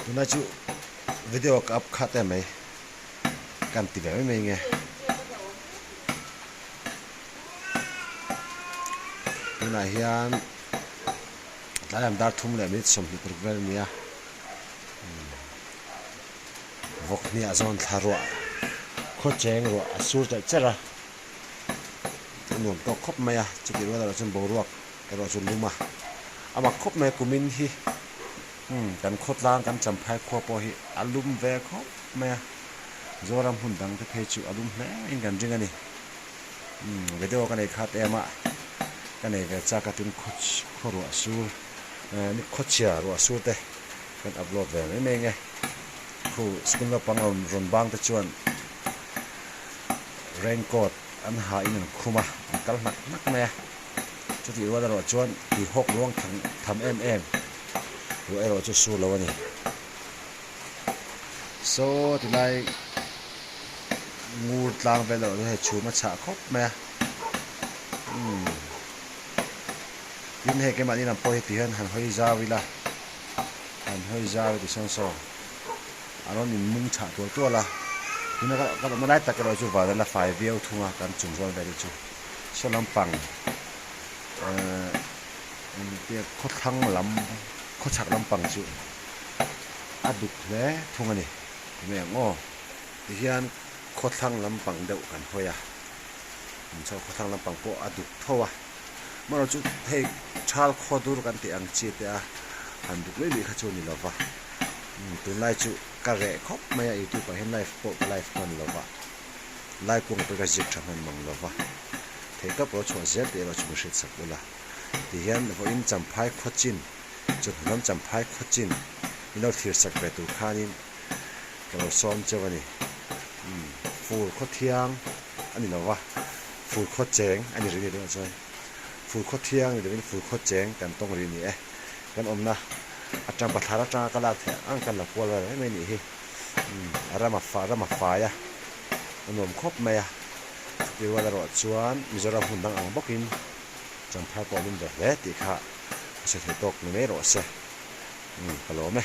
Tunlai chu video ka up khat em mai kan ti ve mai mai nge. Tunah hian tlai lam dar thum leh minute 26 vel a ni a vawk hniah zawn thla ruah khaw cheng ruah a sur cherh cherh a a nuam tawk khawp mai a chutih rual erawh chuan boruak erawh chu lum a a mak khawp mai a kumin hi umm kan khawtlang kan champhai khua pawh hi a lum ve khawp mai a Zoram hmun dang te phei chu a lum hle in kan ring a ni umm video ka nei khat em a ka nei ve chak a tin khaw khaw ruah sur eh ni khaw chhia ruah sur te kan upload ve mai mai ang e khu school naupang rawn rawn bang te chuan raincoat an ha in an khum a an kal hnak hnak mai a chutih rual erawh chuan tui hawk luang tham tham em em ruah erawh chu sur lo a ni. Saw tilai ngur tlang vel erawh chu hei chhum a chhah khawp mai a umm tin hei keimahni lam pawh hi ti hian han hawi zau ila han hawi zau i ti sawn saw a rawn in mung chhah tual tual a tuna ka ka awmna lai tak erawh chu van a la fai viau thung a kan chung zawn vel hi chu saw lampang ehh engtia khawthlang lam khawchhak lampang chu. A duk hle thung a ni mai ang aw. Tihian khawthlang lampang deuh kan hawi a, chho khawthlang lampang pawh a duk tho a. Amaherawh chu hei thal khaw dur kan tih ang chi te a han duk luih luih kha chu a ni lo va. Tunlai chu ka reh khawp mai a youtube ah hian live pawh ka live hman lo va, lai kung pawh ka ziak tha hman mang lo va. Theihtawp rawh chhuah zel tih erawh chu min hriatsak ula. Tihian vawiin champhai khawchin. Chu hnam champhai khawchin min lo thlir sak ve tur khanin ka lo sawm cheu a ni. Umm fur khaw thiang a ni lo va, fur khaw cheng a ni rih ni tunah chuan. Fur khaw thiang ni lovin fur khaw cheng kan tawng rih ni e. Kan awmna atang bathlar atanga ka lak theih ang kan la kual vel mai mai nih hi. Umm a ram a fa ram a fai a, a nuam khawp mai a. Chutih rual erawh chuan Mizoram hmun dang ang bawkin champhai pawh a lum ve hle tih kha. A sawi thei tawk ni mai rawh se. Umm ka lawm e.